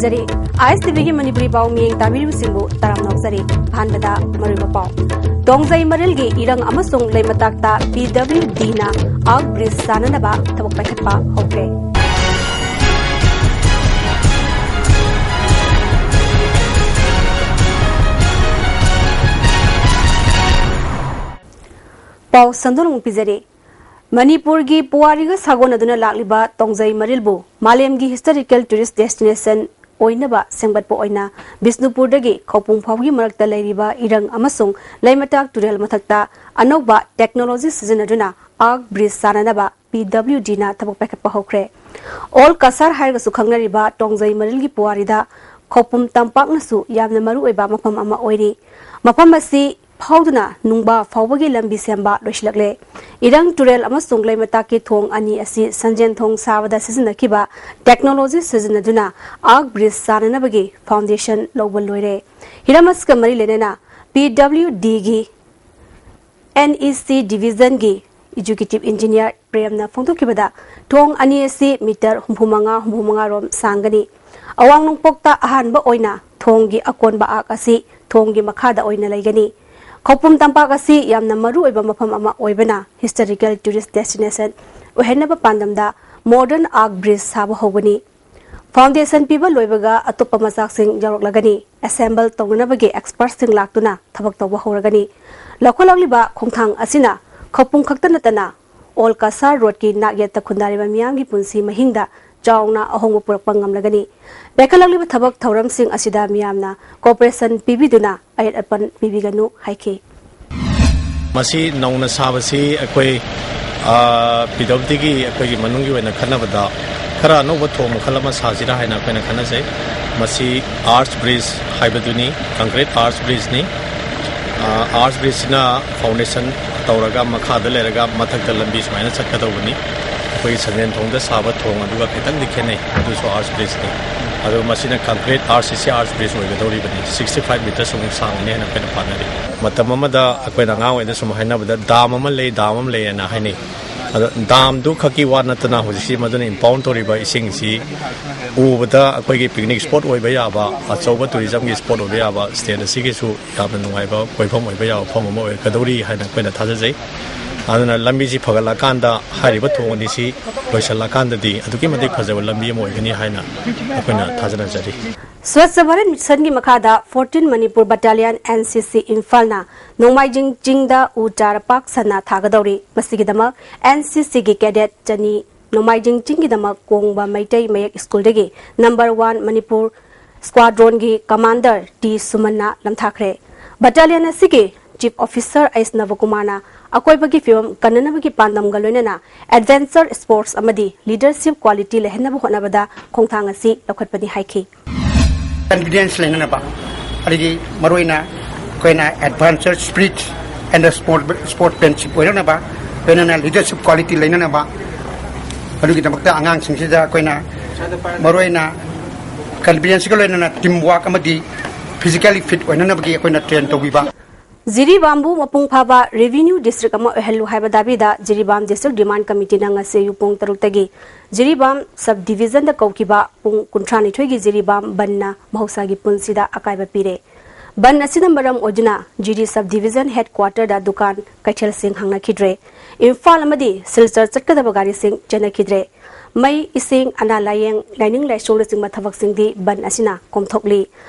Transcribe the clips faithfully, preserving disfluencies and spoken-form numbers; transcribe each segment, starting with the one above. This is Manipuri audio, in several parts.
ꯇꯔꯦꯠ꯫ ꯑꯥꯏ ꯑꯦꯁ ꯇꯤ ꯚꯤꯒꯤ ꯃꯅꯤꯄꯨꯔꯤ ꯄꯥꯎ ꯃꯤꯠꯌꯦꯡ ꯇꯥꯕꯤꯔꯤꯕꯁꯤꯡꯕꯨ ꯇꯔꯥꯝꯅ ꯑꯣꯛꯆꯔꯤ꯫ ꯑꯍꯥꯟꯕꯗ ꯃꯔꯨꯑꯣꯏꯕ ꯄꯥꯎ꯫ ꯇꯣꯡꯖꯩ ꯃꯔꯤꯜꯒꯤ ꯏꯔꯪ ꯑꯃꯁꯨꯡ ꯂꯩꯃꯇꯥꯛꯇ ꯄꯤ ꯗꯕ꯭ꯂꯤꯎ ꯗꯤꯅ ꯑꯥꯔꯛ ꯕ꯭ꯔꯤꯖ ꯁꯥꯅꯅꯕ ꯊꯕꯛ ꯄꯥꯏꯈꯠꯄ ꯍꯧꯈ꯭ꯔꯦ꯫ ꯄꯥꯎ ꯁꯟꯗꯣꯛꯅ ꯑꯃꯨꯛ ꯄꯤꯖꯔꯤ꯫ ꯃꯅꯤꯄꯨꯔꯒꯤ ꯄꯨꯋꯥꯔꯤꯒ ꯁꯥꯒꯣꯟꯅꯗꯨꯅ ꯂꯥꯛꯂꯤꯕ ꯇꯣꯡꯖꯩ ꯃꯔꯤꯜꯕꯨ ꯃꯥꯂꯦꯝꯒꯤ ꯍꯤꯁꯇꯣꯔꯤꯀꯦꯜ ꯇꯨꯔꯤꯁ ꯗꯦꯁꯇꯤꯅꯦꯁꯟ ꯑꯣꯏꯅꯕ ꯁꯦꯝꯒꯠꯄ ꯑꯣꯏꯅ ꯕꯤꯁꯅꯨꯄꯨꯔꯗꯒꯤ ꯈꯧꯄꯨꯝ ꯐꯥꯎꯒꯤ ꯃꯔꯛꯇ ꯂꯩꯔꯤꯕ ꯏꯔꯪ ꯑꯃꯁꯨꯡ ꯂꯩꯃꯇꯥꯛ ꯇꯨꯔꯦꯜ ꯃꯊꯛꯇ ꯑꯅꯧꯕ ꯇꯦꯛꯅꯣꯂꯣꯖꯤ ꯁꯤꯖꯤꯟꯅꯗꯨꯅ ꯑꯥꯔꯛ ꯕ꯭ꯔꯤꯖ ꯁꯥꯅꯅꯕ ꯄꯤ ꯗꯕ꯭ꯂꯤꯎ ꯗꯤꯅ ꯊꯕꯛ ꯄꯥꯏꯈꯠꯄ ꯍꯧꯈ꯭ꯔꯦ꯫ ꯑꯣꯜ ꯀꯁꯥꯔ ꯍꯥꯏꯔꯒꯁꯨ ꯈꯪꯅꯔꯤꯕ ꯇꯣꯡꯖꯩ ꯃꯔꯤꯜꯒꯤ ꯄꯨꯋꯥꯔꯤꯗ ꯈꯧꯄꯨꯝ ꯇꯝꯄꯥꯛꯅꯁꯨ ꯌꯥꯝꯅ ꯃꯔꯨꯑꯣꯏꯕ ꯃꯐꯝ ꯑꯃ ꯑꯣꯏꯔꯤ꯫ ꯃꯐꯝ ꯑꯁꯤ ꯐꯥꯎꯗꯨꯅ ꯅꯨꯡꯕꯥ ꯐꯥꯎꯕꯒꯤ ꯂꯝꯕꯤ ꯁꯦꯝꯕ ꯂꯣꯏꯁꯤꯜꯂꯛꯂꯦ꯫ ꯏꯔꯪ ꯇꯨꯔꯦꯜ ꯑꯃꯁꯨꯡ ꯂꯩꯃꯇꯥꯛꯀꯤ ꯊꯣꯡ ꯑꯅꯤ ꯑꯁꯤ ꯁꯟꯖꯦꯟ ꯊꯣꯡ ꯁꯥꯕꯗ ꯁꯤꯖꯤꯟꯅꯈꯤꯕ ꯇꯦꯛꯅꯣꯂꯣꯖꯤ ꯁꯤꯖꯤꯟꯅꯗꯨꯅ ꯑꯥꯔꯛ ꯕ꯭ꯔꯤꯖ ꯁꯥꯅꯅꯕꯒꯤ ꯐꯥꯎꯟꯗꯦꯁꯟ ꯂꯧꯕ ꯂꯣꯏꯔꯦ꯫ ꯍꯤꯔꯝ ꯑꯁꯤꯒ ꯃꯔꯤ ꯂꯩꯅꯅ ꯄꯤ ꯗꯕ꯭ꯂꯤꯎ ꯗꯤꯒꯤ ꯑꯦꯟ ꯏ ꯁꯤ ꯗꯤꯚꯤꯖꯟꯒꯤ ꯑꯦꯛꯖꯤꯀ꯭ꯌꯨꯇꯤꯚ ꯏꯟꯖꯤꯅꯤꯌꯔ ꯄ꯭ꯔꯦꯝꯅ ꯐꯣꯡꯗꯣꯛꯈꯤꯕꯗ, ꯊꯣꯡ ꯑꯅꯤ ꯑꯁꯤ ꯃꯤꯇꯔ ꯍꯨꯝꯐꯨ ꯃꯉꯥ ꯍꯨꯝꯐꯨ ꯃꯉꯥ ꯔꯣꯝ ꯁꯥꯡꯒꯅꯤ꯫ ꯑꯋꯥꯡ ꯅꯣꯡꯄꯣꯛꯇ ꯑꯍꯥꯟꯕ ꯑꯣꯏꯅ ꯊꯣꯡꯒꯤ ꯑꯀꯣꯟꯕ ꯑꯥꯔꯛ ꯑꯁꯤ ꯊꯣꯡꯒꯤ ꯃꯈꯥꯗ ꯑꯣꯏꯅ ꯂꯩꯒꯅꯤ꯫ ꯈꯧꯄꯨꯝ ꯇꯝꯄꯥꯛ ꯑꯁꯤ ꯌꯥꯝꯅ ꯃꯔꯨꯑꯣꯏꯕ ꯃꯐꯝ ꯑꯃ ꯑꯣꯏꯕꯅ, ꯍꯤꯁꯇꯣꯔꯤꯀꯦꯜ ꯇꯨꯔꯤꯁ ꯗꯦꯁꯇꯤꯅꯦꯁꯟ ꯑꯣꯏꯍꯟꯅꯕ ꯄꯥꯟꯗꯝꯗ ꯃꯣꯗꯔꯟ ꯑꯥꯔꯛ ꯕ꯭ꯔꯤꯖ ꯁꯥꯕ ꯍꯧꯒꯅꯤ꯫ ꯐꯥꯎꯟꯗꯦꯁꯟ ꯄꯤꯕ ꯂꯣꯏꯕꯒ ꯑꯇꯣꯞꯄ ꯃꯆꯥꯛꯁꯤꯡ ꯌꯥꯎꯔꯛꯂꯒꯅꯤ꯫ ꯑꯦꯁꯦꯝꯕꯜ ꯇꯧꯅꯅꯕꯒꯤ ꯑꯦꯛꯁꯄꯔꯠꯁꯤꯡ ꯂꯥꯛꯇꯨꯅ ꯊꯕꯛ ꯇꯧꯕ ꯍꯧꯔꯒꯅꯤ꯫ ꯂꯧꯈꯠꯂꯛꯂꯤꯕ ꯈꯣꯡꯊꯥꯡ ꯑꯁꯤꯅ ꯈꯧꯄꯨꯝ ꯈꯛꯇ ꯅꯠꯇꯅ ꯑꯣꯜ ꯀꯁꯥꯔ ꯔꯣꯗꯀꯤ ꯅꯥꯛꯌꯦꯠꯇ ꯈꯨꯟꯗꯥꯔꯤꯕ ꯃꯤꯌꯥꯝꯒꯤ ꯄꯨꯟꯁꯤ ꯃꯍꯤꯡꯗ ꯆꯥꯎꯅ ꯑꯍꯣꯡꯕ ꯄꯨꯔꯛꯄ ꯉꯝꯂꯒꯅꯤ꯫ ꯄꯥꯏꯈꯠꯂꯛꯂꯤꯕ ꯊꯕꯛ ꯊꯧꯔꯝꯁꯤꯡ ꯑꯁꯤꯗ ꯃꯤꯌꯥꯝꯅ ꯀꯣꯑꯣꯄꯔꯦꯁꯟ ꯄꯤꯕꯤꯗꯨꯅ ꯑꯌꯦꯠ ꯑꯄꯟ ꯄꯤꯕꯤꯒꯅꯨ ꯍꯥꯏꯈꯤ꯫ ꯃꯁꯤ ꯅꯧꯅ ꯁꯥꯕꯁꯤ ꯑꯩꯈꯣꯏ, ꯑ, ꯄꯤ ꯗꯕ꯭ꯂꯤꯎ ꯗꯤꯒꯤ ꯑꯩꯈꯣꯏꯒꯤ ꯃꯅꯨꯡꯒꯤ ꯑꯣꯏꯅ ꯈꯟꯅꯕꯗ ꯈꯔ ꯑꯅꯧꯕ ꯊꯣꯡ ꯃꯈꯜ ꯑꯃ ꯁꯥꯁꯤꯔꯥ ꯍꯥꯏꯅ ꯑꯩꯈꯣꯏꯅ ꯈꯟꯅꯖꯩ꯫ ꯃꯁꯤ ꯑꯥꯔꯆ ꯕ꯭ꯔꯤꯖ ꯍꯥꯏꯕꯗꯨꯅꯤ, ꯀꯪꯀ꯭ꯔꯤꯠ ꯑꯥꯔꯆ ꯕ꯭ꯔꯤꯖꯅꯤ꯫ ꯑ, ꯑꯥꯔꯆ ꯕ꯭ꯔꯤꯖꯁꯤꯅ ꯐꯥꯎꯟꯗꯦꯁꯟ ꯇꯧꯔꯒ ꯃꯈꯥꯗ ꯂꯩꯔꯒ ꯃꯊꯛꯇ ꯂꯝꯕꯤ ꯁꯨꯃꯥꯏꯅ ꯆꯠꯀꯗꯧꯕꯅꯤ꯫ ꯑꯩꯈꯣꯏꯒꯤ ꯁꯟꯖꯦꯟ ꯊꯣꯡꯗ ꯁꯥꯕ ꯊꯣꯡ ꯑꯗꯨꯒ ꯈꯤꯇꯪꯗꯤ ꯈꯦꯠꯅꯩ, ꯑꯗꯨꯁꯨ ꯑꯥꯔꯆ ꯕ꯭ꯔꯤꯖꯅꯤ꯫ ꯑꯗꯨ ꯃꯁꯤꯅ ꯀꯪꯀ꯭ꯔꯤꯠ ꯑꯥꯔ ꯁꯤ ꯁꯤ ꯑꯥꯔꯆ ꯕ꯭ꯔꯤꯖ ꯑꯣꯏꯒꯗꯧꯔꯤꯕꯅꯤ꯫ ꯁꯤꯛꯁꯇꯤ ꯐꯥꯏꯚ ꯃꯤꯇꯔꯁ ꯑꯃꯨꯛ ꯁꯥꯡꯒꯅꯤ ꯍꯥꯏꯅ ꯑꯩꯈꯣꯏꯅ ꯄꯥꯅꯔꯤ꯫ ꯃꯇꯝ ꯑꯃꯗ ꯑꯩꯈꯣꯏꯅ ꯑꯉꯥꯡ ꯑꯣꯏꯔꯤꯉꯩꯗ ꯁꯨꯝ ꯍꯥꯏꯅꯕꯗ ꯗꯥꯝ ꯑꯃ ꯂꯩ, ꯗꯥꯝ ꯑꯃ ꯂꯩ ꯍꯥꯏꯅ ꯍꯥꯏꯅꯩ꯫ ꯑꯗ ꯗꯥꯝꯗꯨ ꯈꯛꯀꯤ ꯋꯥ ꯅꯠꯇꯅ ꯍꯧꯖꯤꯛꯁꯤ ꯃꯗꯨꯅ ꯏꯝꯄꯥꯎꯟ ꯇꯧꯔꯤꯕ ꯏꯁꯤꯡꯁꯤ ꯎꯕꯗ ꯑꯩꯈꯣꯏꯒꯤ ꯄꯤꯛꯅꯤꯛ ꯁ꯭ꯄꯣꯠ ꯑꯣꯏꯕ ꯌꯥꯕ, ꯑꯆꯧꯕ ꯇꯨꯔꯤꯖꯝꯒꯤ ꯁ꯭ꯄꯣꯠ ꯑꯣꯏꯕ ꯌꯥꯕ, ꯁ꯭ꯇꯦꯠ ꯑꯁꯤꯒꯤꯁꯨ ꯌꯥꯝꯅ ꯅꯨꯡꯉꯥꯏꯕ ꯀꯣꯏꯐꯝ ꯑꯣꯏꯕ ꯌꯥꯕ ꯃꯐꯝ ꯑꯃ ꯑꯣꯏꯒꯗꯧꯔꯤ ꯍꯥꯏꯅ ꯑꯩꯈꯣꯏꯅ ꯊꯥꯖꯖꯩ꯫ ꯑꯗꯨꯅ ꯂꯝꯕꯤꯁꯤ ꯐꯒꯠꯂꯀꯥꯟꯗ ꯍꯥꯏꯔꯤꯕ ꯊꯣꯡ ꯑꯅꯤꯁꯤ ꯂꯣꯏꯁꯤꯜꯂꯀꯥꯟꯗꯗꯤ ꯑꯗꯨꯛꯀꯤ ꯃꯇꯤꯛ ꯐꯖꯕ ꯂꯝꯕꯤ ꯑꯃ ꯑꯣꯏꯒꯅꯤ ꯍꯥꯏꯅ ꯑꯩꯈꯣꯏꯅ ꯊꯥꯖꯅꯖꯔꯤ꯫ ꯁ꯭ꯋꯥꯆ ꯚꯥꯔꯠ ꯃꯤꯁꯟꯒꯤ ꯃꯈꯥꯗ fourteen Manipur battalion N C ꯁꯤ ꯏꯝꯐꯥꯜꯅ ꯅꯣꯡꯃꯥꯏꯖꯤꯡ ꯆꯤꯡꯗ ꯎ ꯆꯥꯔ ꯄꯥꯛ ꯁꯟꯅ ꯊꯥꯒꯗꯧꯔꯤ꯫ ꯃꯁꯤꯒꯤꯗꯃꯛ ꯑꯦꯟ ꯁꯤ ꯁꯤꯒꯤ ꯀꯦꯗꯦꯠ ꯆꯅꯤ ꯅꯣꯡꯃꯥꯏꯖꯤꯡ ꯆꯤꯡꯒꯤꯗꯃꯛ ꯀꯣꯡꯕ ꯃꯩꯇꯩ ꯃꯌꯦꯛ ꯁ꯭ꯀꯨꯜꯗꯒꯤ ꯅꯝꯕꯔ ꯋꯥꯟ ꯃꯅꯤꯄꯨꯔ ꯁ꯭ꯀ꯭ꯋꯥꯗ꯭ꯔꯣꯟꯒꯤ ꯀꯃꯥꯟꯗꯔ ꯇꯤ ꯁꯨꯃꯟꯅ ꯂꯝꯊꯥꯈ꯭ꯔꯦ꯫ ꯕꯠꯇꯥꯂꯤꯌꯟ ꯑꯁꯤꯒꯤ ꯆꯤꯐ ꯑꯣꯐꯤꯁꯔ ꯑꯩꯁ ꯅꯕꯀꯨꯃꯥꯔꯅ ꯑꯀꯣꯏꯕꯒꯤ ꯐꯤꯕꯝ ꯀꯟꯅꯅꯕꯒꯤ ꯄꯥꯟꯗꯝꯒ ꯂꯣꯏꯅꯅ ꯑꯦꯗꯚꯦꯟꯆꯔ ꯁ꯭ꯄꯣꯔꯠꯁ ꯑꯃꯗꯤ ꯂꯤꯗꯔꯁꯤꯞ ꯀ꯭ꯋꯥꯂꯤꯇꯤ ꯂꯩꯍꯟꯅꯕ ꯍꯣꯠꯅꯕꯗ ꯈꯣꯡꯊꯥꯡ ꯑꯁꯤ ꯂꯧꯈꯠꯄꯅꯤ ꯍꯥꯏꯈꯤ꯫ ꯀꯟꯐꯤꯗꯦꯟꯁ ꯂꯩꯅꯅꯕ, ꯑꯗꯒꯤ ꯃꯔꯨꯑꯣꯏꯅ ꯑꯩꯈꯣꯏꯅ adventure spirit and sport sportsmanship ꯑꯣꯏꯔꯛꯅꯕ, ꯂꯣꯏꯅꯅ ꯂꯤꯗꯔꯁꯤꯞ ꯀ꯭ꯋꯥꯂꯤꯇꯤ ꯂꯩꯅꯅꯕ, ꯑꯗꯨꯒꯤꯗꯃꯛꯇ ꯑꯉꯥꯡꯁꯤꯡꯁꯤꯗ ꯑꯩꯈꯣꯏꯅ ꯃꯔꯨꯑꯣꯏꯅ ꯀꯟꯐꯤꯗꯦꯟꯁꯀ ꯂꯣꯏꯅꯅ ꯇꯤꯝ ꯋꯥꯔꯛ ꯑꯃꯗꯤ ꯐꯤꯖꯤꯀꯦꯜꯂꯤ ꯐꯤꯠ ꯑꯣꯏꯅꯅꯕꯒꯤ ꯑꯩꯈꯣꯏꯅ ꯇ꯭ꯔꯦꯟ ꯇꯧꯕꯤꯕ꯫ ꯖꯤꯔꯤꯕꯥꯝꯕꯨ ꯃꯄꯨꯡ ꯐꯥꯕ ꯔꯦꯚꯤꯅ꯭ꯌꯨ ꯗꯤꯁꯇ꯭ꯔꯤꯛ ꯑꯃ ꯑꯣꯏꯍꯜꯂꯨ ꯍꯥꯏꯕ ꯗꯥꯕꯤꯗ ꯖꯤꯔꯤꯕꯥꯝ ꯗꯤꯁꯇ꯭ꯔꯤꯛ ꯗꯤꯃꯥꯟ ꯀꯃꯤꯇꯤꯅ ꯉꯁꯤ ꯑꯌꯨꯛ ꯄꯨꯡ ꯇꯔꯨꯛꯇꯒꯤ ꯖꯤꯔꯤꯕꯥꯝ ꯁꯕ ꯗꯤꯚꯤꯖꯟꯗ ꯀꯧꯈꯤꯕ ꯄꯨꯡ ꯀꯨꯟꯊ꯭ꯔꯥꯅꯤꯊꯣꯏꯒꯤ ꯖꯤꯔꯤꯕꯥꯝ ꯕꯟꯅ ꯃꯍꯧꯁꯥꯒꯤ ꯄꯨꯟꯁꯤꯗ ꯑꯀꯥꯏꯕ ꯄꯤꯔꯦ꯫ ꯕꯟ ꯑꯁꯤꯅ ꯃꯔꯝ ꯑꯣꯏꯗꯨꯅ ꯖꯤꯔꯤ ꯁꯕ ꯗꯤꯚꯤꯖꯟ ꯍꯦꯗ ꯀ꯭ꯋꯥꯇꯔꯗ ꯗꯨꯀꯥꯟ ꯀꯩꯊꯦꯜꯁꯤꯡ ꯍꯥꯡꯅꯈꯤꯗ꯭ꯔꯦ꯫ ꯏꯝꯐꯥꯜ ꯑꯃꯗꯤ ꯁꯤꯜꯆꯔ ꯆꯠꯀꯗꯕ ꯒꯥꯔꯤꯁꯤꯡ ꯆꯦꯟꯅꯈꯤꯗ꯭ꯔꯦ꯫ ꯃꯩ, ꯏꯁꯤꯡ, ꯑꯅꯥ ꯂꯥꯌꯦꯡ, ꯂꯥꯏꯅꯤꯡ ꯂꯥꯏꯁꯣꯜꯅꯆꯤꯡꯕ ꯊꯕꯛꯁꯤꯡꯗꯤ ꯕꯟ ꯑꯁꯤꯅ ꯀꯣꯝꯊꯣꯛꯂꯤ꯫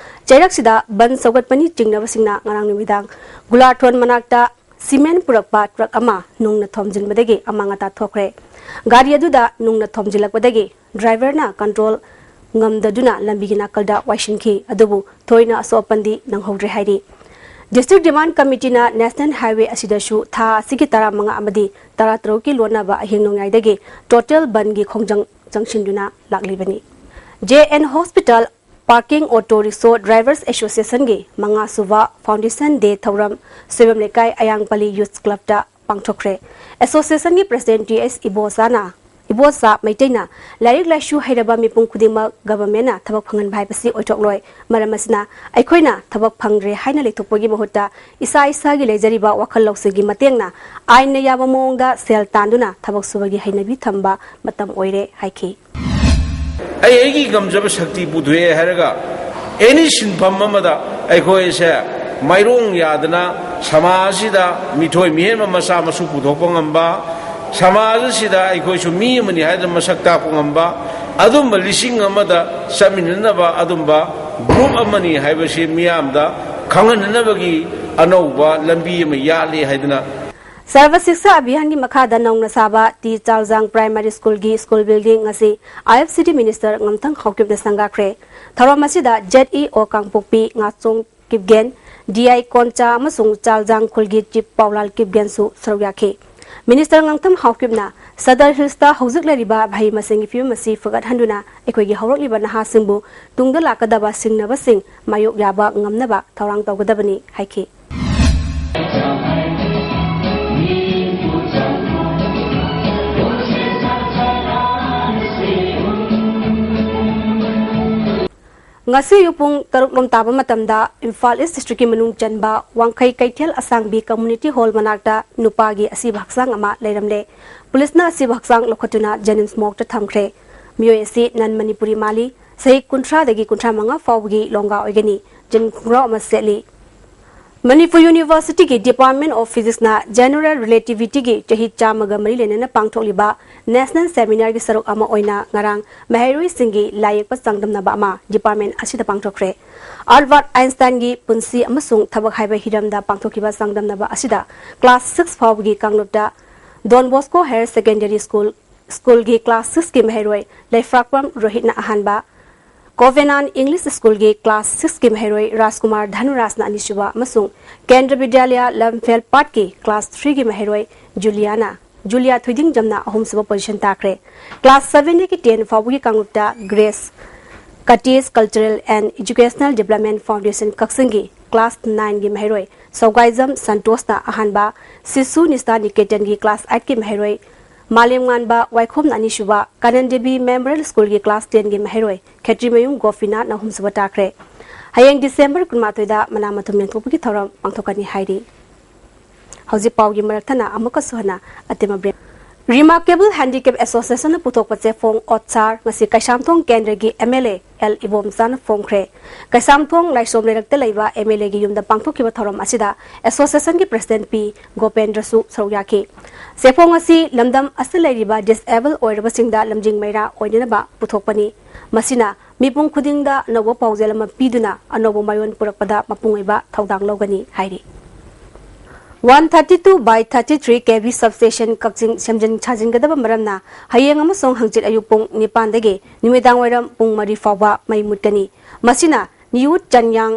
ꯆꯩꯔꯛꯁꯤꯗ ꯕꯟ ꯁꯧꯒꯠꯄꯅꯤ ꯆꯤꯡꯅꯕꯁꯤꯡꯅ ꯉꯔꯥꯡ ꯅꯨꯃꯤꯗꯥꯡ ꯒꯨꯂꯥꯊꯣꯟ ꯃꯅꯥꯛꯇ ꯁꯤꯃꯦꯟ ꯄꯨꯔꯛꯄ ꯇ꯭ꯔꯛ ꯑꯃ ꯅꯨꯡꯅ ꯊꯣꯝꯖꯤꯟꯕꯗꯒꯤ ꯑꯃꯥꯡ ꯑꯇꯥ ꯊꯣꯛꯈ꯭ꯔꯦ꯫ ꯒꯥꯔꯤ ꯑꯗꯨꯗ ꯅꯨꯡꯅ ꯊꯣꯝꯖꯤꯜꯂꯛꯄꯗꯒꯤ ꯗ꯭ꯔꯥꯏꯚꯔꯅ ꯀꯟꯇ꯭ꯔꯣꯜ ꯉꯝꯗꯗꯨꯅ ꯂꯝꯕꯤꯒꯤ ꯅꯥꯀꯜꯗ ꯋꯥꯏꯁꯤꯟꯈꯤ꯫ ꯑꯗꯨꯕꯨ ꯊꯣꯏꯅ ꯑꯁꯣꯛ ꯑꯄꯟꯗꯤ ꯅꯪꯍꯧꯗ꯭ꯔꯦ ꯍꯥꯏꯔꯤ꯫ ꯗꯤꯁꯇ꯭ꯔꯤꯛ ꯗꯤꯃꯥꯟ ꯀꯃꯤꯇꯤꯅ ꯅꯦꯁꯅꯦꯜ ꯍꯥꯏꯋꯦ ꯑꯁꯤꯗꯁꯨ ꯊꯥ ꯑꯁꯤꯒꯤ ꯇꯔꯥꯃꯉꯥ ꯑꯃꯗꯤ ꯇꯔꯥꯇꯔꯨꯛꯀꯤ ꯂꯣꯟꯅꯕ ꯑꯍꯤꯡ ꯅꯣꯡꯌꯥꯏꯗꯒꯤ ꯇꯣꯇꯦꯜ ꯕꯟꯒꯤ ꯈꯣꯡꯖꯪ ꯆꯪꯁꯤꯟꯗꯨꯅ ꯂꯥꯛꯂꯤꯕꯅꯤ꯫ J N hospital parking auto rickshaw drivers ꯑꯦꯁꯣꯁꯤꯌꯦꯁꯟꯒꯤ ꯃꯉꯥ ꯁꯨꯕ ꯐꯥꯎꯟꯗꯦꯁꯟ ꯗꯦ ꯊꯧꯔꯝ ꯁꯣꯏꯕꯝ ꯂꯩꯀꯥꯏ ꯑꯌꯥꯡꯄꯜꯂꯤ ꯌꯨꯊ ꯀ꯭ꯂꯕꯇ ꯄꯥꯡꯊꯣꯛꯈ꯭ꯔꯦ꯫ ꯑꯦꯁꯣꯁꯤꯌꯦꯁꯟꯒꯤ ꯄ꯭ꯔꯁꯤꯗꯦꯟꯠ ꯇꯤ ꯑꯦꯁ ꯏꯕꯣꯆꯥꯅ ꯕꯣꯁ ꯃꯩꯇꯩꯅ ꯂꯥꯏꯔꯤꯛ ꯂꯥꯏꯁꯨ ꯍꯩꯔꯕ ꯃꯤꯄꯨꯝ ꯈꯨꯗꯤꯡꯃꯛ ꯒꯚꯔꯟꯃꯦꯟꯠꯅ ꯊꯕꯛ ꯐꯪꯍꯟꯕ ꯍꯥꯏꯕꯁꯤ ꯑꯣꯏꯊꯣꯛꯂꯣꯏ꯫ ꯃꯔꯝ ꯑꯁꯤꯅ ꯑꯩꯈꯣꯏꯅ ꯊꯕꯛ ꯐꯪꯗ꯭ꯔꯦ ꯍꯥꯏꯅ ꯂꯩꯊꯣꯛꯄꯒꯤ ꯃꯍꯨꯠꯇ ꯏꯁꯥ ꯏꯁꯥꯒꯤ ꯂꯩꯖꯔꯤꯕ ꯋꯥꯈꯜ ꯂꯧꯁꯤꯡꯒꯤ ꯃꯇꯦꯡꯅ ꯑꯥꯏꯟꯅ ꯌꯥꯕ ꯃꯑꯣꯡꯗ ꯁꯦꯜ ꯇꯥꯟꯗꯨꯅ ꯊꯕꯛ ꯁꯨꯕꯒꯤ ꯍꯩꯅꯕꯤ ꯊꯝꯕ ꯃꯇꯝ ꯑꯣꯏꯔꯦ ꯍꯥꯏꯈꯤ꯫ ꯑꯩ ꯑꯩꯒꯤ ꯉꯝꯖꯕ ꯁꯛꯇꯤ ꯄꯨꯊꯣꯛꯑꯦ ꯍꯥꯏꯔꯒ ꯑꯦꯅꯤ ꯁꯤꯟꯐꯝ ꯑꯃꯗ ꯑꯩꯈꯣꯏꯁꯦ ꯃꯥꯏꯔꯣꯡ ꯌꯥꯗꯅ ꯁꯃꯥꯖꯁꯤꯗ ꯃꯤꯊꯣꯏ ꯃꯤꯍꯦꯟꯕ ꯃꯆꯥ ꯃꯁꯨ ꯄꯨꯊꯣꯛꯄ ꯉꯝꯕ, ꯁꯃꯥꯖ ꯑꯁꯤꯗ ꯑꯩꯈꯣꯏꯁꯨ ꯃꯤ ꯑꯃꯅꯤ ꯍꯥꯏꯗꯅ ꯃꯁꯛ ꯇꯥꯛꯄ ꯉꯝꯕ ꯑꯗꯨꯝꯕ ꯂꯤꯁꯤꯡ ꯑꯃꯗ ꯆꯠꯃꯤꯟꯅꯅꯕ ꯑꯗꯨꯝꯕ ꯒ꯭ꯔꯨꯞ ꯑꯃꯅꯤ ꯍꯥꯏꯕꯁꯤ ꯃꯤꯌꯥꯝꯗ ꯈꯪꯍꯟꯅꯅꯕꯒꯤ ꯑꯅꯧꯕ ꯂꯝꯕꯤ ꯑꯃ ꯌꯥꯠꯂꯤ ꯍꯥꯏꯗꯅ ꯁꯔꯕ ꯁꯤꯛꯁꯥ ꯑꯚꯤꯌꯥꯟꯒꯤ ꯃꯈꯥꯗ ꯅꯧꯅ ꯁꯥꯕ ꯇꯤ ꯆꯥꯜꯖꯥꯡ ꯄ꯭ꯔꯥꯏꯃꯥꯔꯤ ꯁ꯭ꯀꯨꯜꯒꯤ ꯁ꯭ꯀꯨꯜ ꯕꯤꯜꯗꯤꯡ ꯉꯁꯤ ꯑꯥꯏ ꯑꯦꯐ ꯁꯤ ꯗꯤ ꯃꯤꯅꯤꯁꯇꯔ ꯉꯝꯊꯪ ꯍꯥꯎꯀꯤꯞꯅ ꯁꯪꯒꯥꯈ꯭ꯔꯦ꯫ ꯊꯧꯔꯝ ꯑꯁꯤꯗ ꯖꯦꯠ ꯏ ꯑꯣ ꯀꯥꯡꯄꯣꯛꯄꯤ, ꯉꯥꯆꯣꯡ ꯀꯤꯞꯒꯦꯟ, ꯗꯤ ꯑꯥꯏ ꯀꯣꯟꯆꯥ ꯑꯃꯁꯨꯡ ꯆꯥꯜꯖꯥꯡ ꯈꯨꯜꯒꯤ ꯆꯤꯞ ꯄꯥꯎꯂꯥꯜ ꯀꯤꯞꯒꯦꯟꯁꯨ ꯁꯔꯨꯛ ꯌꯥꯈꯤ꯫ ꯃꯤꯅꯤꯁꯇꯔ ꯉꯝꯊꯪ ꯍꯥꯎꯀꯤꯞꯅ ꯁꯗꯔ ꯍꯤꯜꯁꯇ ꯍꯧꯖꯤꯛ ꯂꯩꯔꯤꯕ ꯃꯍꯩ ꯃꯁꯤꯡꯒꯤ ꯐꯤꯕꯝ ꯑꯁꯤ ꯐꯒꯠꯍꯟꯗꯨꯅ ꯑꯩꯈꯣꯏꯒꯤ ꯍꯧꯔꯛꯂꯤꯕ ꯅꯍꯥꯁꯤꯡꯕꯨ ꯇꯨꯡꯗ ꯂꯥꯛꯀꯗꯕ ꯁꯤꯡꯅꯕꯁꯤꯡ ꯃꯥꯌꯣꯛ ꯌꯥꯕ ꯉꯝꯅꯕ ꯊꯧꯔꯥꯡ ꯇꯧꯒꯗꯕꯅꯤ ꯍꯥꯏꯈꯤ꯫ ꯉꯁꯤ ꯑꯌꯨꯛ ꯄꯨꯡ ꯇꯔꯨꯛ ꯂꯣꯝ ꯇꯥꯕ ꯃꯇꯝꯗ ꯏꯝꯐꯥꯜ ꯏꯁ ꯗꯤꯁꯇ꯭ꯔꯤꯛꯀꯤ ꯃꯅꯨꯡ ꯆꯟꯕ ꯋꯥꯡꯈꯩ ꯀꯩꯊꯦꯜ ꯑꯁꯥꯡꯕꯤ ꯀꯝꯃ꯭ꯌꯨꯅꯤꯇꯤ ꯍꯣꯜ ꯃꯅꯥꯛꯇ ꯅꯨꯄꯥꯒꯤ ꯑꯁꯤꯕ ꯍꯛꯆꯥꯡ ꯑꯃ ꯂꯩꯔꯝꯂꯦ꯫ ꯄꯨꯂꯤꯁꯅ ꯑꯁꯤꯕ ꯍꯛꯆꯥꯡ ꯂꯧꯈꯠꯇꯨꯅ ꯖꯦꯅꯤꯝꯁ ꯃꯣꯔꯒꯇ ꯊꯝꯈ꯭ꯔꯦ꯫ ꯃꯤꯑꯣꯏ ꯑꯁꯤ ꯅꯟ ꯃꯅꯤꯄꯨꯔꯤ ꯃꯥꯜꯂꯤ꯫ ꯆꯍꯤ ꯀꯨꯟꯊ꯭ꯔꯥꯗꯒꯤ ꯀꯨꯟꯊ꯭ꯔꯥ ꯃꯉꯥ ꯐꯥꯎꯕꯒꯤ ꯂꯣꯡꯒꯥ ꯑꯣꯏꯒꯅꯤ꯫ ꯖꯤꯟ ꯈꯣꯡꯒ꯭ꯔꯥꯎ ꯑꯃ ꯁꯦꯠꯂꯤ꯫ ꯃꯅꯤꯄꯨꯔ ꯌꯨꯅꯤꯚꯔꯁꯤꯇꯤꯒꯤ ꯗꯤꯄꯥꯔꯠꯃꯦꯟ ꯑꯣꯐ ꯐꯤꯖꯤꯛꯁꯅ ꯖꯦꯅꯔꯦꯜ ꯔꯤꯂꯦꯇꯤꯚꯤꯇꯤꯒꯤ ꯆꯍꯤ ꯆꯥꯝꯃꯒ ꯃꯔꯤ ꯂꯩꯅꯅ ꯄꯥꯡꯊꯣꯛꯂꯤꯕ ꯅꯦꯁꯅꯦꯜ ꯁꯦꯃꯤꯅꯥꯔꯒꯤ ꯁꯔꯨꯛ ꯑꯃ ꯑꯣꯏꯅ ꯉꯔꯥꯡ ꯃꯍꯩꯔꯣꯏꯁꯤꯡꯒꯤ ꯂꯥꯏ ꯌꯦꯛꯄ ꯆꯥꯡꯗꯝꯅꯕ ꯑꯃ ꯗꯤꯄꯥꯔꯠꯃꯦꯟ ꯑꯁꯤꯗ ꯄꯥꯡꯊꯣꯛꯈ꯭ꯔꯦ꯫ ꯑꯜꯕꯥꯔꯠ ꯑꯥꯏꯟꯁꯇꯥꯏꯟꯒꯤ ꯄꯨꯟꯁꯤ ꯑꯃꯁꯨꯡ ꯊꯕꯛ ꯍꯥꯏꯕ ꯍꯤꯔꯝꯗ ꯄꯥꯡꯊꯣꯛꯈꯤꯕ ꯆꯥꯡꯗꯝꯅꯕ ꯑꯁꯤꯗ ꯀ꯭ꯂꯥꯁ ꯁꯤꯛꯁ ꯐꯥꯎꯕꯒꯤ ꯀꯥꯡꯂꯨꯞꯇ ꯗꯣꯟ ꯕꯣꯁꯀꯣ ꯍꯥꯌꯔ ꯁꯦꯀꯦꯟꯗꯔꯤ ꯁ꯭ꯀꯨꯜ, ꯁ꯭ꯀꯨꯜꯒꯤ ꯀ꯭ꯂꯥꯁ ꯁꯤꯛꯁꯀꯤ ꯃꯍꯩꯔꯣꯏ ꯂꯩꯐ꯭ꯔꯥꯛꯄꯝ ꯔꯣꯍꯤꯠꯅ ꯑꯍꯥꯟꯕ, ꯀꯣꯚꯦꯅꯥꯟ ꯏꯪꯂꯤꯁ ꯁ꯭ꯀꯨꯜꯒꯤ ꯀ꯭ꯂꯥꯁ ꯁꯤꯛꯁꯀꯤ ꯃꯍꯩꯔꯣꯏ ꯔꯥꯖꯀꯨꯃꯥꯔ ꯙꯟꯔꯥꯖꯅ ꯑꯅꯤꯁꯨꯕ ꯑꯃꯁꯨꯡ ꯀꯦꯟꯗ꯭ꯔ ꯕꯤꯗ꯭ꯌꯥꯂꯌ ꯂꯝꯐꯦꯜ ꯄꯥꯠꯀꯤ ꯀ꯭ꯂꯥꯁ ꯊ꯭ꯔꯤꯒꯤ ꯃꯍꯩꯔꯣꯏ ꯖꯨꯂꯤꯌꯥꯅ, ꯖꯨꯂꯤꯌꯥ ꯊꯣꯏꯗꯤꯡꯖꯝꯅ ꯑꯍꯨꯝꯁꯨꯕ ꯄꯣꯖꯤꯁꯟ ꯇꯥꯈ꯭ꯔꯦ꯫ ꯀ꯭ꯂꯥꯁ ꯁꯚꯦꯟꯗꯒꯤ ꯇꯦꯟ ꯐꯥꯎꯕꯒꯤ ꯀꯥꯡꯂꯨꯞꯇ grace cottage cultural and educational development foundation ꯀꯛꯆꯤꯡꯒꯤ ꯀ꯭ꯂꯥꯁ ꯅꯥꯏꯟꯒꯤ ꯃꯍꯩꯔꯣꯏ ꯁꯧꯒꯥꯏꯖꯝ ꯁꯟꯇꯣꯁꯅ ꯑꯍꯥꯟꯕ, ꯁꯤꯁꯨ ꯅꯤꯁꯇꯥ ꯅꯤꯀꯦꯇꯟꯒꯤ ꯀ꯭ꯂꯥꯁ ꯑꯥꯏꯠꯀꯤ ꯃꯍꯩꯔꯣꯏ ꯃꯥꯂꯦꯝꯉꯥꯟꯕ ꯋꯥꯏꯈꯣꯝꯅ ꯑꯅꯤꯁꯨꯕ, ꯀꯥꯅꯟ ꯗꯦꯕꯤ ꯃꯦꯃꯣꯔꯤꯌꯦꯜ ꯁ꯭ꯀꯨꯜꯒꯤ ꯀ꯭ꯂꯥꯁ ꯇꯦꯟꯒꯤ ꯃꯍꯩꯔꯣꯏ ꯈꯦꯇ꯭ꯔꯤꯃꯌꯨꯝ ꯒꯣꯄꯤꯅꯥꯊꯅ ꯑꯍꯨꯝꯁꯨꯕ ꯇꯥꯈ꯭ꯔꯦ꯫ ꯍꯌꯦꯡ ꯗꯤꯁꯦꯝꯕꯔ ꯀꯨꯟꯃꯥꯊꯣꯏꯗ ꯃꯅꯥ ꯃꯊꯨꯝ ꯂꯦꯟꯊꯣꯛꯄꯒꯤ ꯊꯧꯔꯝ ꯄꯥꯡꯊꯣꯛꯀꯅꯤ ꯍꯥꯏꯔꯤ꯫ ꯍꯧꯖꯤꯛ ꯄꯥꯎꯒꯤ ꯃꯔꯛ ꯊꯠꯅ ꯑꯃꯨꯛꯀꯁꯨ ꯍꯟꯅ ꯑꯇꯦꯝꯕ ꯕ꯭ꯔꯦꯛ꯫ Remarkable Handicap Association ꯅ ꯄꯨꯊꯣꯛꯄ ꯆꯦꯐꯣꯡ ꯑꯣꯠꯁꯥꯔ ꯉꯁꯤ ꯀꯩꯁꯥꯝꯊꯣꯡ ꯀꯦꯟꯗ꯭ꯔꯒꯤ ꯑꯦꯝ ꯑꯦꯜ ꯑꯦ ꯑꯦꯜ ꯏꯕꯣꯝꯆꯥꯅ ꯐꯣꯡꯈ꯭ꯔꯦ꯫ ꯀꯩꯁꯥꯝꯊꯣꯡ ꯂꯥꯏꯁꯣꯝ ꯂꯩꯔꯛꯇ ꯂꯩꯕ ꯑꯦꯝ ꯑꯦꯜ ꯑꯦꯒꯤ ꯌꯨꯝꯗ ꯄꯥꯡꯊꯣꯛꯈꯤꯕ ꯊꯧꯔꯝ ꯑꯁꯤꯗ ꯑꯦꯁꯣꯁꯤꯌꯦꯁꯟꯒꯤ ꯄ꯭ꯔꯁꯤꯗꯦꯟꯠ ꯄꯤ ꯒꯣꯄꯦꯟꯗ꯭ꯔꯁꯨ ꯁꯔꯨꯛ ꯌꯥꯈꯤ꯫ ꯆꯦꯐꯣꯡ ꯑꯁꯤ ꯂꯝꯗꯝ ꯑꯁꯤꯗ ꯂꯩꯔꯤꯕ ꯗꯤꯁꯑꯦꯕꯜ ꯑꯣꯏꯔꯕꯁꯤꯡꯗ ꯂꯝꯖꯤꯡ ꯃꯩꯔꯥ ꯑꯣꯏꯅꯅꯕ ꯄꯨꯊꯣꯛꯄꯅꯤ꯫ ꯃꯁꯤꯅ ꯃꯤꯄꯨꯝ ꯈꯨꯗꯤꯡꯗ ꯑꯅꯧꯕ ꯄꯥꯎꯖꯦꯜ ꯑꯃ ꯄꯤꯗꯨꯅ ꯑꯅꯧꯕ ꯃꯌꯣꯟ ꯄꯨꯔꯛꯄꯗ ꯃꯄꯨꯡ ꯑꯣꯏꯕ ꯊꯧꯗꯥꯡ ꯂꯧꯒꯅꯤ ꯍꯥꯏꯔꯤ꯫ One thirty two by thirty three K V substation ꯀꯛꯆꯤꯡ ꯁꯦꯝꯖꯤꯟ ꯁꯥꯖꯤꯟꯒꯗꯕ ꯃꯔꯝꯅ ꯍꯌꯦꯡ ꯑꯃꯁꯨꯡ ꯍꯪꯆꯤꯠ ꯑꯌꯨꯛ ꯄꯨꯡ ꯅꯤꯄꯥꯟꯗꯒꯤ ꯅꯨꯃꯤꯗꯥꯡ ꯋꯥꯏꯔꯝ ꯄꯨꯡ ꯃꯔꯤ ꯐꯥꯎꯕ ꯃꯩ ꯃꯨꯠꯀꯅꯤ꯫ ꯃꯁꯤꯅ ꯅꯤꯎ ꯆꯟꯌꯥꯡ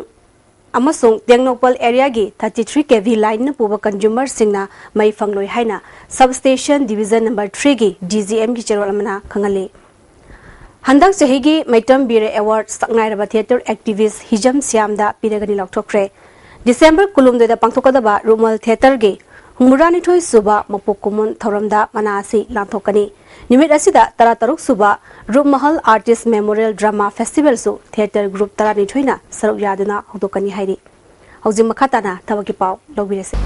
ꯑꯃꯁꯨꯡ Tengnoupal ꯑꯦꯔꯤꯌꯥꯒꯤ thirty three K V ꯂꯥꯏꯟꯅ ꯄꯨꯕ ꯀꯟꯖꯨꯃꯔꯁꯤꯡꯅ ꯃꯩ ꯐꯪꯂꯣꯏ ꯍꯥꯏꯅ substation division number three ꯒꯤ D G M ꯒꯤ ꯆꯦꯔꯣꯜ ꯑꯃꯅ ꯈꯪꯍꯜꯂꯤ꯫ ꯍꯟꯗꯛ ꯆꯍꯤꯒꯤ ꯃꯩꯇ꯭ꯔꯝ ꯕꯤꯔ ꯑꯦꯋꯥꯔꯗ ꯁꯛꯅꯥꯏꯔꯕ ꯊꯤꯌꯦꯇꯔ ꯑꯦꯛꯇꯤꯚꯤꯁ꯭ꯠ ꯍꯤꯖꯝ ꯁ꯭ꯌꯥꯝꯗ ꯄꯤꯔꯒꯅꯤ ꯂꯥꯎꯊꯣꯛꯈ꯭ꯔꯦ꯫ ꯗꯤꯁꯦꯝꯕꯔ ꯀꯨꯟꯍꯨꯝꯗꯣꯏꯗ ꯄꯥꯡꯊꯣꯛꯀꯗꯕ ꯔꯨꯞꯃꯍꯜ ꯊꯤꯌꯦꯇꯔꯒꯤ ꯍꯨꯝꯐꯨꯇꯔꯥꯅꯤꯊꯣꯏ ꯁꯨꯕ ꯃꯄꯣꯛ ꯀꯨꯝꯑꯣꯟ ꯊꯧꯔꯝꯗ ꯃꯅꯥ ꯑꯁꯤ ꯂꯥꯟꯊꯣꯛꯀꯅꯤ꯫ ꯅꯨꯃꯤꯠ ꯑꯁꯤꯗ ꯇꯔꯥꯇꯔꯨꯛ ꯁꯨꯕ ꯔꯨꯞꯃꯍꯜ ꯑꯥꯔꯇꯤꯁ꯭ꯠ ꯃꯦꯃꯣꯔꯤꯌꯦꯜ ꯗ꯭ꯔꯃꯥ ꯐꯦꯁꯇꯤꯚꯦꯜꯁꯨ ꯊꯤꯌꯦꯇꯔ ꯒ꯭ꯔꯨꯞ ꯇꯔꯥꯅꯤꯊꯣꯏꯅ ꯁꯔꯨꯛ ꯌꯥꯗꯨꯅ ꯍꯧꯗꯣꯛꯀꯅꯤ ꯍꯥꯏꯔꯤ꯫ ꯍꯧꯖꯤꯛ ꯃꯈꯥ ꯇꯥꯅ ꯊꯕꯛꯀꯤ ꯄꯥꯎ ꯂꯧꯕꯤꯔꯁꯤ꯫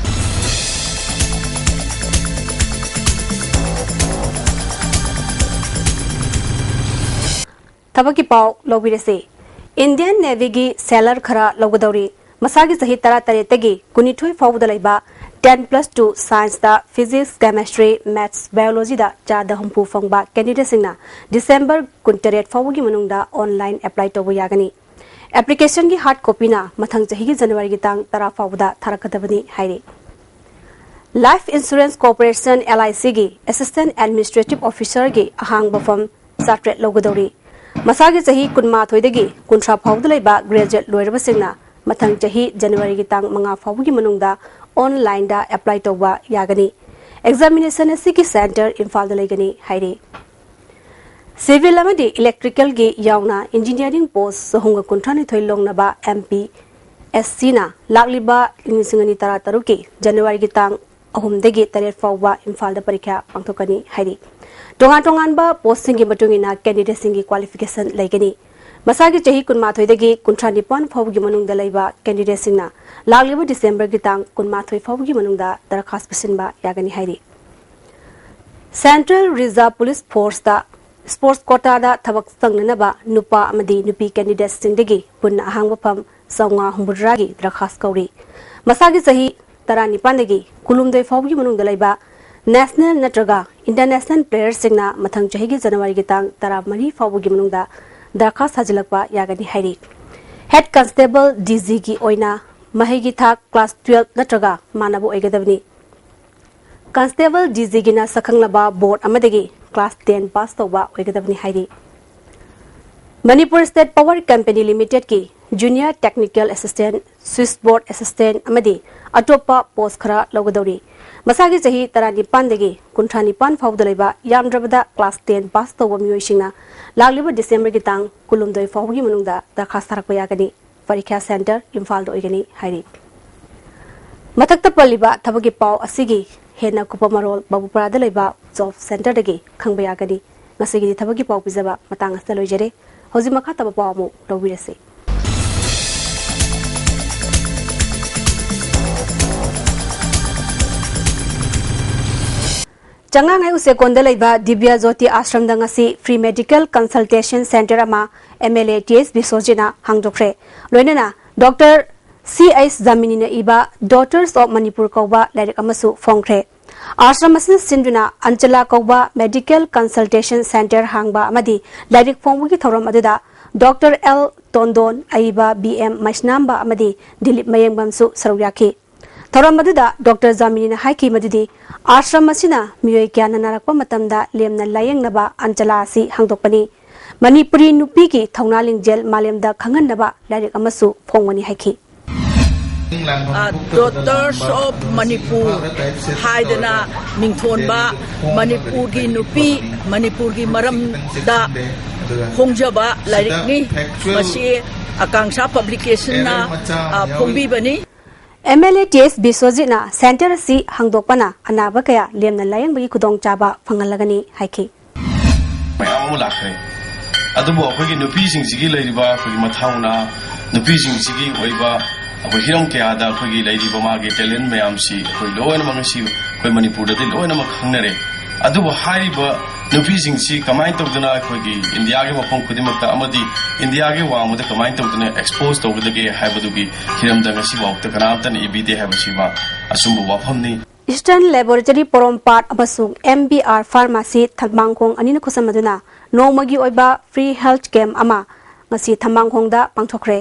ꯊꯕꯛꯀꯤ ꯄꯥꯎ ꯂꯧꯕꯤꯔꯁꯤ꯫ Indian Navy ꯒꯤ sailor ꯈꯔ ꯂꯧꯒꯗꯧꯔꯤ꯫ ꯃꯁꯥꯒꯤ ꯆꯍꯤ ꯇꯔꯥꯇꯔꯦꯠꯇꯒꯤ ꯀꯨꯟꯅꯤꯊꯣꯏ ꯐꯥꯎꯕꯗ ꯂꯩꯕ ten plus two science ꯇ physics, chemistry, maths, biology ꯗ ꯆꯥꯗ ꯍꯨꯝꯐꯨ ꯐꯪꯕ candidate ꯁꯤꯡꯅ ꯗꯤꯁꯦꯝꯕꯔ ꯀꯨꯟꯇꯔꯦꯠ ꯐꯥꯎꯕꯒꯤ ꯃꯅꯨꯡꯗ online apply ꯇꯧꯕ ꯌꯥꯒꯅꯤ꯫ Application ꯒꯤ hard copy ꯅ ꯃꯊꯪ ꯆꯍꯤꯒꯤ ꯖꯅꯋꯥꯔꯤꯒꯤ ꯇꯥꯡ ꯇꯔꯥ ꯐꯥꯎꯕꯗ ꯊꯥꯔꯛꯀꯗꯕꯅꯤ ꯍꯥꯏꯔꯤ꯫ Life Insurance Corporation, L I C ꯒꯤ Assistant Administrative Officer ꯒꯤ ꯑꯍꯥꯡꯕ ꯐꯝ ꯆꯥꯇ꯭ꯔꯦꯠ ꯂꯧꯒꯗꯧꯔꯤ꯫ ꯃꯁꯥꯒꯤ ꯆꯍꯤ ꯀꯨꯟꯃꯥꯊꯣꯏꯗꯒꯤ ꯀꯨꯟꯊ꯭ꯔꯥ ꯐꯥꯎꯕꯗ ꯂꯩꯕ graduate ꯂꯣꯏꯔꯕꯁꯤꯡꯅ ꯃꯊꯪ ꯆꯍꯤ ꯖꯅꯋꯥꯔꯤꯒꯤ ꯇꯥꯡ ꯃꯉꯥ ꯐꯥꯎꯕꯒꯤ ꯃꯅꯨꯡꯗ online ꯗ apply ꯇꯧꯕ ꯌꯥꯒꯅꯤ꯫ Examination ꯑꯁꯤꯒꯤ centre ꯏꯝꯐꯥꯜꯗ ꯂꯩꯒꯅꯤ ꯍꯥꯏꯔꯤ꯫ Civil ꯑꯃꯗꯤ electrical ꯒꯤ ꯌꯥꯎꯅ engineering post ꯆꯍꯨꯝꯒ ꯀꯨꯟꯊ꯭ꯔꯥꯅꯤꯊꯣꯏ ꯂꯧꯅꯕ M P S C ꯅ ꯂꯥꯛꯂꯤꯕ ꯂꯤꯁꯤꯡ ꯑꯅꯤ ꯇꯔꯥꯇꯔꯨꯛꯀꯤ ꯖꯅꯋꯥꯔꯤꯒꯤ ꯇꯥꯡ ꯑꯍꯨꯝꯗꯒꯤ ꯇꯔꯦꯠ ꯐꯥꯎꯕ ꯏꯝꯐꯥꯜꯗ ꯄꯔꯤꯈ꯭ꯌꯥ ꯄꯥꯡꯊꯣꯛꯀꯅꯤ ꯍꯥꯏꯔꯤ꯫ ꯇꯣꯉꯥꯟ ꯇꯣꯉꯥꯟꯕ ꯄꯣꯁꯁꯤꯡꯒꯤ ꯃꯇꯨꯡ ꯏꯟꯅ ꯀꯦꯟꯗꯤꯗꯦꯠꯁꯤꯡꯒꯤ ꯀ꯭ꯋꯥꯂꯤꯐꯤꯀꯦꯁꯟ ꯂꯩꯒꯅꯤ꯫ ꯃꯁꯥꯒꯤ ꯆꯍꯤ ꯀꯨꯟꯃꯥꯊꯣꯏꯗꯒꯤ ꯀꯨꯟꯊ꯭ꯔꯥ ꯅꯤꯄꯥꯟ ꯐꯥꯎꯕꯒꯤ ꯃꯅꯨꯡꯗ ꯂꯩꯕ ꯀꯦꯟꯗꯤꯗꯦꯠꯁꯤꯡꯅ ꯂꯥꯛꯂꯤꯕ ꯗꯤꯁꯦꯝꯕꯔꯒꯤ ꯇꯥꯡ ꯀꯨꯟꯃꯥꯊꯣꯏ ꯐꯥꯎꯕꯒꯤ ꯃꯅꯨꯡꯗ ꯗꯔꯈꯥꯁ ꯄꯤꯁꯤꯟꯕ ꯌꯥꯒꯅꯤ ꯍꯥꯏꯔꯤ꯫ ꯁꯦꯟꯇ꯭ꯔꯦꯜ ꯔꯤꯖꯥꯔꯚ ꯄꯨꯂꯤꯁ ꯐꯣꯔꯁꯇ ꯁ꯭ꯄꯣꯔꯠꯁ ꯀꯣꯇꯥꯗ ꯊꯕꯛ ꯆꯪꯅꯅꯕ ꯅꯨꯄꯥ ꯑꯃꯗꯤ ꯅꯨꯄꯤ ꯀꯦꯟꯗꯤꯗꯦꯠꯁꯤꯡꯗꯒꯤ ꯄꯨꯟꯅ ꯑꯍꯥꯡꯕ ꯐꯝ ꯆꯥꯝꯃꯉꯥ ꯍꯨꯝꯐꯨꯇꯔꯥꯒꯤ ꯗꯔꯈꯥꯁ ꯀꯧꯔꯤ꯫ ꯃꯁꯥꯒꯤ ꯆꯍꯤ ꯇꯔꯥꯅꯤꯄꯥꯟꯗꯒꯤ ꯀꯨꯟꯍꯨꯝꯗꯣꯏ ꯐꯥꯎꯕꯒꯤ ꯃꯅꯨꯡꯗ ꯂꯩꯕ ꯅꯦꯁꯅꯦꯜ ꯅꯠꯇ꯭ꯔꯒ ꯏꯟꯇꯔꯅꯦꯁꯅꯦꯜ ꯄ꯭ꯂꯦꯌꯔꯁꯤꯡꯅ ꯃꯊꯪ ꯆꯍꯤꯒꯤ ꯖꯅꯋꯥꯔꯤꯒꯤ ꯇꯥꯡ ꯇꯔꯥꯃꯔꯤ ꯐꯥꯎꯕꯒꯤ ꯃꯅꯨꯡꯗ ꯗꯔꯈꯥꯁ ꯊꯥꯖꯤꯜꯂꯛꯄ ꯌꯥꯒꯅꯤ ꯍꯥꯏꯔꯤ꯫ ꯍꯦꯗ ꯀꯟꯁꯇꯦꯕꯜ, ꯗꯤ ꯖꯤꯒꯤ ꯑꯣꯏꯅ ꯃꯍꯩꯒꯤ ꯊꯥꯛ ꯀ꯭ꯂꯥꯁ ꯇꯨꯌꯦꯜꯞ ꯅꯠꯇ꯭ꯔꯒ ꯃꯥꯟꯅꯕ ꯑꯣꯏꯒꯗꯕꯅꯤ꯫ ꯀꯟꯁꯇꯦꯕꯜ, ꯗꯤ ꯖꯤꯒꯤꯅ ꯁꯛꯈꯪꯂꯕ ꯕꯣꯔꯗ ꯑꯃꯗꯒꯤ ꯀ꯭ꯂꯥꯁ ꯇꯦꯟ ꯄꯥꯁ ꯇꯧꯕ ꯑꯣꯏꯒꯗꯕꯅꯤ ꯍꯥꯏꯔꯤ꯫ ꯃꯅꯤꯄꯨꯔ ꯁ꯭ꯇꯦꯠ ꯄꯥꯋꯔ ꯀꯝꯄꯦꯅꯤ ꯂꯤꯃꯤꯇꯦꯗꯀꯤ junior technical assistant, switch board assistant ꯑꯃꯗꯤ ꯑꯇꯣꯞꯄ ꯄꯣꯁ ꯈꯔ ꯂꯧꯒꯗꯧꯔꯤ꯫ ꯃꯁꯥꯒꯤ ꯆꯍꯤ ꯇꯔꯥꯅꯤꯄꯥꯟꯗꯒꯤ ꯀꯨꯟꯊ꯭ꯔꯥ ꯅꯤꯄꯥꯟ ꯐꯥꯎꯕꯗ ꯂꯩꯕ ꯌꯥꯝꯗ꯭ꯔꯕꯗ ꯀ꯭ꯂꯥꯁ ꯇꯦꯟ ꯄꯥꯁ ꯇꯧꯕ ꯃꯤꯑꯣꯏꯁꯤꯡꯅ ꯂꯥꯛꯂꯤꯕ ꯗꯤꯁꯦꯝꯕꯔꯒꯤ ꯇꯥꯡ ꯀꯨꯟꯍꯨꯝꯗꯣꯏ ꯐꯥꯎꯕꯒꯤ ꯃꯅꯨꯡꯗ ꯗꯔꯈꯥꯁ ꯊꯥꯔꯛꯄ ꯌꯥꯒꯅꯤ꯫ ꯄꯔꯤꯈ꯭ꯌꯥ ꯁꯦꯟꯇꯔ ꯏꯝꯐꯥꯜꯗ ꯑꯣꯏꯒꯅꯤ ꯍꯥꯏꯔꯤ꯫ ꯃꯊꯛꯇ ꯄꯜꯂꯤꯕ ꯊꯕꯛꯀꯤ ꯄꯥꯎ ꯑꯁꯤꯒꯤ ꯍꯦꯟꯅ ꯀꯨꯞꯄ ꯃꯔꯣꯜ ꯕꯥꯕꯨꯄꯥꯔꯥꯗ ꯂꯩꯕ ꯖꯣꯕ ꯁꯦꯟꯇꯔꯗꯒꯤ ꯈꯪꯕ ꯌꯥꯒꯅꯤ꯫ ꯉꯁꯤꯒꯤꯗꯤ ꯊꯕꯛꯀꯤ ꯄꯥꯎ ꯄꯤꯖꯕ ꯃꯇꯥꯡ ꯑꯁꯤꯗ ꯂꯣꯏꯖꯔꯦ꯫ ꯍꯧꯖꯤꯛ ꯃꯈꯥ ꯇꯥꯕ ꯄꯥꯎ ꯑꯃꯨꯛ ꯂꯧꯕꯤꯔꯁꯤ꯫ ꯆꯉꯥꯡꯉꯩ ꯎꯆꯦꯛꯀꯣꯟꯗ ꯂꯩꯕ ꯗꯤꯕ꯭ꯌ ꯖꯣꯇꯤ ꯑꯥꯁ꯭ꯔꯝꯗ ꯉꯁꯤ ꯐ꯭ꯔꯤ ꯃꯦꯗꯤꯀꯦꯜ ꯀꯟꯁꯜꯇꯦꯁꯟ ꯁꯦꯟꯇꯔ ꯑꯃ M L A T S ꯕꯤꯁ꯭ꯋꯖꯤꯠꯅ ꯍꯥꯡꯗꯣꯛꯈ꯭ꯔꯦ꯫ ꯂꯣꯏꯅꯅ ꯗꯣꯛꯇꯔ ꯁꯤ ꯑꯩꯆ ꯖꯥꯃꯤꯅꯤꯅ ꯏꯕ Daughters of Manipur ꯀꯧꯕ ꯂꯥꯏꯔꯤꯛ ꯑꯃꯁꯨ ꯐꯣꯡꯈ꯭ꯔꯦ꯫ ꯑꯥꯁ꯭ꯔꯝ ꯑꯁꯤꯅ ꯁꯤꯟꯗꯨꯅ ꯑꯟꯆꯂꯥ ꯀꯧꯕ ꯃꯦꯗꯤꯀꯦꯜ ꯀꯟꯁꯜꯇꯦꯁꯟ ꯁꯦꯟꯇꯔ ꯍꯥꯡꯕ ꯑꯃꯗꯤ ꯂꯥꯏꯔꯤꯛ ꯐꯣꯡꯕꯒꯤ ꯊꯧꯔꯝ ꯑꯗꯨꯗ ꯗꯣꯛꯇꯔ ꯑꯦꯜ ꯇꯣꯟꯗꯣꯟ, ꯑꯏꯕ ꯕꯤ ꯑꯦꯝ ꯃꯩꯁꯅꯥꯝꯕ ꯑꯃꯗꯤ ꯗꯤꯂꯤꯞ ꯃꯌꯦꯡꯕꯝꯁꯨ ꯁꯔꯨꯛ ꯌꯥꯈꯤ꯫ ꯊꯧꯔꯝ ꯑꯗꯨꯗ ꯗꯣꯛꯇꯔ ꯖꯥꯃꯤꯅꯤꯅ ꯍꯥꯏꯈꯤ ꯃꯗꯨꯗꯤ ꯑꯥꯁ꯭ꯔꯝ ꯑꯁꯤꯅ ꯃꯤꯑꯣꯏ ꯀꯌꯥꯅ ꯅꯥꯔꯛꯄ ꯃꯇꯝꯗ ꯂꯦꯝꯅ ꯂꯥꯌꯦꯡꯅꯕ ꯑꯟꯆꯂꯥ ꯑꯁꯤ ꯍꯥꯡꯗꯣꯛꯄꯅꯤ꯫ ꯃꯅꯤꯄꯨꯔꯤ ꯅꯨꯄꯤꯒꯤ ꯊꯧꯅꯥ ꯂꯤꯡꯖꯦꯜ ꯃꯥꯂꯦꯝꯗ ꯈꯪꯍꯟꯅꯕ ꯂꯥꯏꯔꯤꯛ ꯑꯃꯁꯨ ꯐꯣꯡꯒꯅꯤ ꯍꯥꯏꯈꯤ꯫ Daughters of Manipur ꯍꯥꯏꯗꯅ ꯃꯤꯡꯊꯣꯟꯕ ꯃꯅꯤꯄꯨꯔꯒꯤ ꯅꯨꯄꯤ, ꯃꯅꯤꯄꯨꯔꯒꯤ ꯃꯔꯝꯗ ꯐꯣꯡꯖꯕ ꯂꯥꯏꯔꯤꯛꯅꯤ꯫ ꯃꯁꯤ ꯑꯀꯥꯡꯁꯥ ꯄꯕ꯭ꯂꯤꯀꯦꯁꯟꯅ ꯐꯣꯡꯕꯤꯕꯅꯤ꯫ M L A T S ꯕꯤꯁ꯭ꯋꯖꯤꯠꯅ ꯁꯦꯟꯇꯔ ꯑꯁꯤ ꯍꯥꯡꯗꯣꯛꯄꯅ ꯑꯅꯥꯕ ꯀꯌꯥ ꯂꯦꯝꯅ ꯂꯥꯌꯦꯡꯕꯒꯤ ꯈꯨꯗꯣꯡꯆꯥꯕ ꯐꯪꯍꯜꯂꯒꯅꯤ ꯍꯥꯏꯈꯤ꯫ ꯃꯌꯥꯝ ꯑꯃ ꯂꯥꯛꯈ꯭ꯔꯦ꯫ ꯑꯗꯨꯕꯨ ꯑꯩꯈꯣꯏꯒꯤ ꯅꯨꯄꯤꯁꯤꯡꯁꯤꯒꯤ ꯂꯩꯔꯤꯕ ꯑꯩꯈꯣꯏꯒꯤ ꯃꯊꯧꯅꯥ, ꯅꯨꯄꯤꯁꯤꯡꯁꯤꯒꯤ ꯑꯣꯏꯕ ꯑꯩꯈꯣꯏ ꯍꯤꯔꯝ ꯀꯌꯥꯗ ꯑꯩꯈꯣꯏꯒꯤ ꯂꯩꯔꯤꯕ ꯃꯥꯒꯤ talent ꯃꯌꯥꯝꯁꯤ ꯑꯩꯈꯣꯏ ꯂꯣꯏꯅꯃꯛ ꯉꯁꯤ ꯑꯩꯈꯣꯏ ꯃꯅꯤꯄꯨꯔꯗꯗꯤ ꯂꯣꯏꯅꯃꯛ ꯈꯪꯅꯔꯦ꯫ ꯑꯗꯨꯕꯨ ꯍꯥꯏꯔꯤꯕ ꯅꯨꯄꯤꯁꯤꯡꯁꯤ ꯀꯃꯥꯏꯅ ꯇꯧꯗꯅ ꯑꯩꯈꯣꯏꯒꯤ ꯏꯟꯗꯤꯌꯥꯒꯤ ꯃꯐꯝ ꯈꯨꯗꯤꯡꯃꯛꯇ ꯑꯃꯗꯤ ꯏꯟꯗꯤꯌꯥꯒꯤ ꯋꯥꯡꯃꯗ ꯀꯃꯥꯏꯅ ꯇꯧꯗꯅ expose ꯇꯧꯒꯗꯒꯦ ꯍꯥꯏꯕꯗꯨꯒꯤ ꯍꯤꯔꯝꯗ ꯉꯁꯤꯐꯥꯎꯗ ꯀꯅꯥꯝꯇꯅ ꯏꯕꯤꯗꯦ ꯍꯥꯏꯕꯁꯤꯃ ꯑꯆꯨꯝꯕ ꯋꯥꯐꯝꯅꯤ꯫ Eastern Laboratory ꯄꯣꯔꯣꯝꯄꯥꯠ ꯑꯃꯁꯨꯡ ꯑꯦꯝ ꯕꯤ ꯑꯥꯔ Pharmacy ꯊꯝꯕꯥꯡꯈꯣꯡ ꯑꯅꯤꯅ ꯈꯨꯠꯁꯝꯅꯗꯨꯅ ꯅꯣꯡꯃꯒꯤ ꯑꯣꯏꯕ free health camp ꯑꯃ ꯉꯁꯤ ꯊꯝꯕꯥꯡꯈꯣꯡꯗ ꯄꯥꯡꯊꯣꯛꯈ꯭ꯔꯦ꯫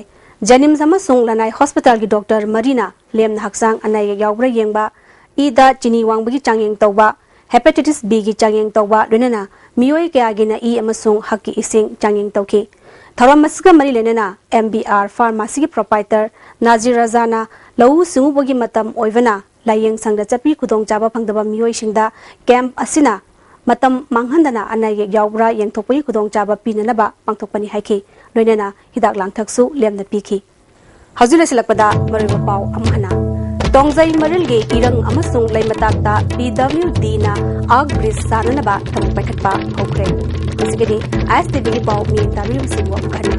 JNIMS ꯑꯃꯁꯨꯡ ꯂꯅꯥꯏ hospitalꯒꯤ doctor ꯃꯔꯤꯅ ꯂꯦꯝꯅ ꯍꯛꯆꯥꯡ ꯑꯅꯥ ꯑꯌꯦꯛ ꯌꯥꯎꯕ꯭ꯔꯥ ꯌꯦꯡꯕ, ꯏꯗ ꯆꯤꯅꯤ ꯋꯥꯡꯕꯒꯤ ꯆꯥꯡꯌꯦꯡ ꯇꯧꯕ, hepatitis Bꯒꯤ ꯆꯥꯡꯌꯦꯡ ꯇꯧꯕ, ꯂꯣꯏꯅꯅ ꯃꯤꯑꯣꯏ ꯀꯌꯥꯒꯤꯅ ꯏ ꯑꯃꯁꯨꯡ ꯍꯛꯀꯤ ꯏꯁꯤꯡ ꯆꯥꯡꯌꯦꯡ ꯇꯧꯈꯤ꯫ ꯊꯧꯔꯝ ꯑꯁꯤꯒ ꯃꯔꯤ ꯂꯩꯅꯅ ꯑꯦꯝ ꯕꯤ ꯑꯥꯔ Pharmacyꯒꯤ proprietor ꯅꯥꯖꯤꯔ ꯔꯖꯥꯅ ꯂꯧꯎ ꯁꯤꯡꯎꯕꯒꯤ ꯃꯇꯝ ꯑꯣꯏꯕꯅ ꯂꯥꯏꯌꯦꯡ ꯁꯪꯗ ꯆꯠꯄꯤ ꯈꯨꯗꯣꯡꯆꯥꯕ ꯐꯪꯗꯕ ꯃꯤꯑꯣꯏꯁꯤꯡꯗ camp ꯑꯁꯤꯅ ꯃꯇꯝ ꯃꯥꯡꯍꯟꯗꯅ ꯑꯅꯥ ꯑꯌꯦꯛ ꯌꯥꯎꯕ꯭ꯔꯥ ꯌꯦꯡꯊꯣꯛꯄꯒꯤ ꯈꯨꯗꯣꯡꯆꯥꯕ ꯄꯤꯅꯅꯕ ꯄꯥꯡꯊꯣꯛꯄꯅꯤ ꯍꯥꯏꯈꯤ꯫ ꯂꯣꯏꯅꯅ ꯍꯤꯗꯥꯛ ꯂꯥꯡꯊꯛꯁꯨ ꯂꯦꯝꯅ ꯄꯤꯈꯤ꯫ ꯍꯧꯖꯤꯛ ꯂꯣꯏꯁꯤꯜꯂꯛꯄꯗ ꯃꯔꯨꯑꯣꯏꯕ ꯄꯥꯎ ꯑꯃꯨꯛ ꯍꯟꯅ꯫ ꯇꯣꯡꯖꯩ ꯃꯔꯤꯜꯒꯤ ꯏꯔꯪ ꯑꯃꯁꯨꯡ ꯂꯩꯃꯇꯥꯛꯇ ꯄꯤ ꯗꯕ꯭ꯂꯤꯎ ꯗꯤꯅ arc bridge ꯁꯥꯅꯅꯕ ꯊꯕꯛ ꯄꯥꯏꯈꯠꯄ ꯍꯧꯈ꯭ꯔꯦ꯫ ꯍꯧꯖꯤꯛꯀꯤꯗꯤ ꯑꯥꯏ ꯑꯦꯁ ꯇꯤ ꯚꯤꯒꯤ ꯄꯥꯎ ꯃꯤꯠꯌꯦꯡ ꯇꯥꯕꯤꯔꯤꯕꯁꯤꯡꯕꯨ ꯑꯃꯨꯛ ꯍꯟꯅ